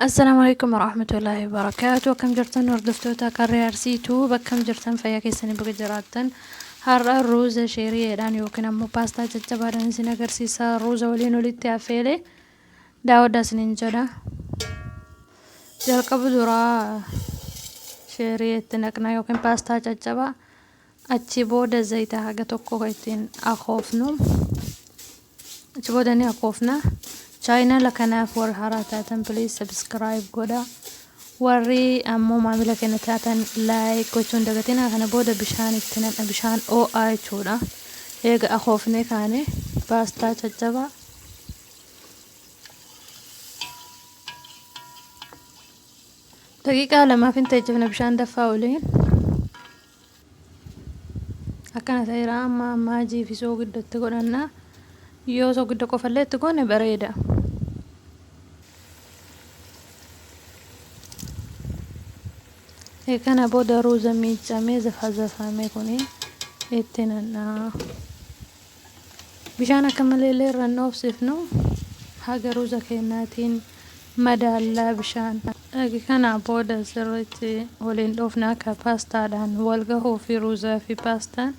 Assalaamu alaikum warahmatullaahi wabarakaatu. Akkam jirtan hordoftoota Qarree Arsiituu, bakkam jirtan, fayyaa keessanii baga jiraattan. Har'a ruuza sheeriyeedhaan yookiin ammoo paastaa caccabaadhaan isin agarsiisa. Ruuza waliin walitti affeelee daawwadhaa isiniin jedha. Jalqaba duraa sheeriyeetti naqna yookiin paastaa caccabaa. Achi booda zayita haga tokko kan ittiin akoofnu. Achi booda ni akoofna. Chaayinaala kanaaf warri haaraa taatan, please subscribe godha. Warri ammoo maamila keenya taatan, like gochuu hin dagatinaa. Kana booda bishaan itti nan'a, bishaan oo'aa jechuudha. Eega akoofnee kaane paastaa caccabaa. Daqiiqaa 2f hin teechifna bishaan daffaa waliin. Akkana ta'eera, amma maajii fi soogidda itti godhanna. Yoo soogidda qofallee itti goone bareeda. Kana booda ruuza miiccamee zafazafame kuni itti nanna. Bishaan akka malee illee irra hin dhoofsifnu, haga ruuza keenyaatiin madaallaa bishaan. Kana booda sirriitti waliin dhoofna akka paastaadhaan wal gahuu fi ruuzaa fi paastaan.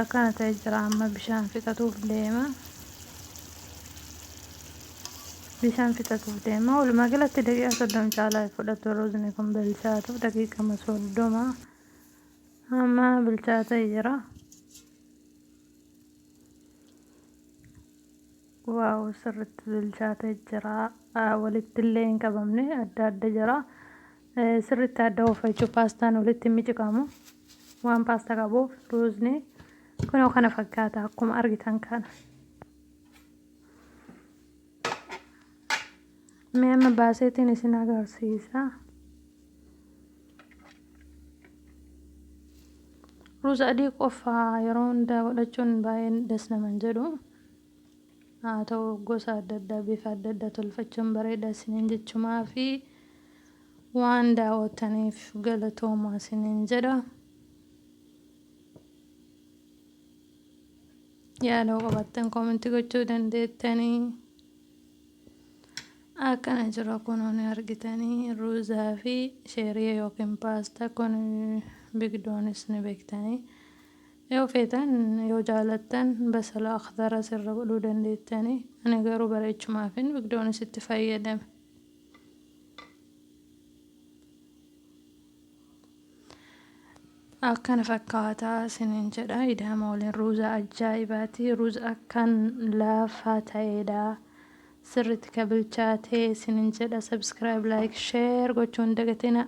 Akkana ta'ee jira, amma bishaan fixatuuf deema. Bishaan fixatuuf deema. Walumaa galatti daqiiqaa 30 caalaa fudhatu ruuzni kun bilchaatuuf, daqiiqama 30 amma bilchaatee jira. Wow, sirriitti bilchaatee jira. Walitti illee hin qabamne, adda adda jira. Sirriitti adda oofa jechuun paastaan walitti hin miciqamu. Waan paastaa qabuuf ruuzni kunoo kana fakkaata akkuma argitan kana. Mee amma baaseetiin isin agarsiisa. Ruuza adii qofa yeroo hundaa godhachuun baay'ee das nama hin jedhu. Haa ta'u, gosa adda addaa, bifa adda addaa tolfachuun bareeda isiniin jechumaa fi waan daawwattaniif galatoomaa isiniin jedha. Yaada qabaattan comment gochuu dandeettanii. Akkana jira kunoo, ni argitanii, ruuzaa fi sheeriya yookiin paastaa kun bigdoonis ni beektanii. Yoo feetan, yoo jaalattan, basala akhdara sirra godhuu dandeettanii. Ani garuu bareechumaafin bigdoonis itti fayyadame. Akkana fakkaataa isiniin jedha. Idaama waliin ruuza ajaa'ibaati. Ruuza akkan laafaa ta'edha. Sirriitti ka bilchaatee isiniin jedha. Subscribe, like, share gochuun dagatina.